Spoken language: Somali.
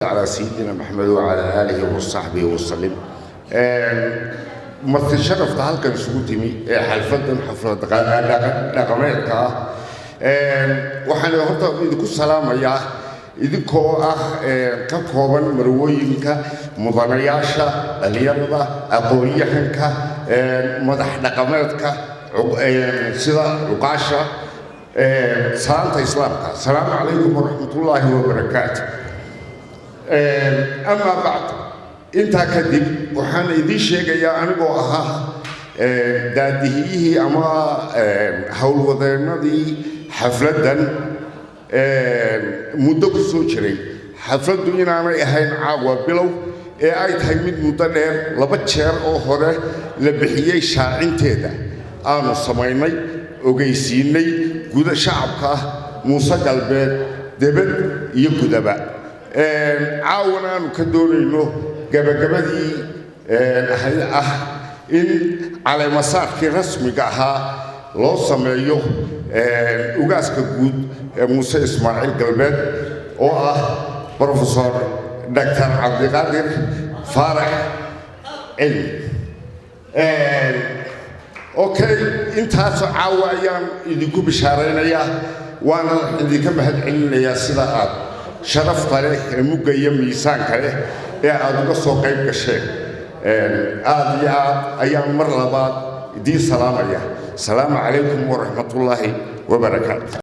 Calaa sayidina Maxamed wacalaa aalihi wasaxbihi wasalim. Marti sharafta halkan isugu timi ee xalfadan, xaflad dhaqameedka ah, waxaan horta idinku salaamayaa idinkoo ah ka kooban marwooyinka, mudanayaasha, dhallinyarada, aqoon-yahanka, madax dhaqameedka, sida cuqaasha, salaamta Islaamka: asalaamu calaykum waraxmatullaahi wabarakaatu. Amaa bacd, intaa kadib waxaan idiin sheegayaa, anigoo ahaa daadihiyihii ama howlwadeennadii xafladdan muddo ku soo jiray, xafladdu inaanay ahayn caawa bilow ee ay tahay mid muddo dheer, laba jeer oo hore la bixiyey shaacinteeda, aanu samaynay, ogeysiinay guda shacabka ah Muuse Galbeed, debed iyo gudaba. Caawana aanu ka doonayno gabagabadii ah in caleemasaarkii rasmiga ahaa loo sameeyo ugaaska guud ee Muuse Ismaaciil Galbeed, oo ah Professor Doctor Cabdiqaadir Faarax Cilmi. Okay, intaas caawa ayaan idinku bishaaraynayaa, waana idinka mahad celinayaa sida aad sharafta leh ee mugga iyo miisaanka leh ee aad uga soo qayb gasheen. Aad iyo aad ayaan mar labaad idiin salaamaya. Asalaamu calaykum waraxmatullaahi wabarakaatu.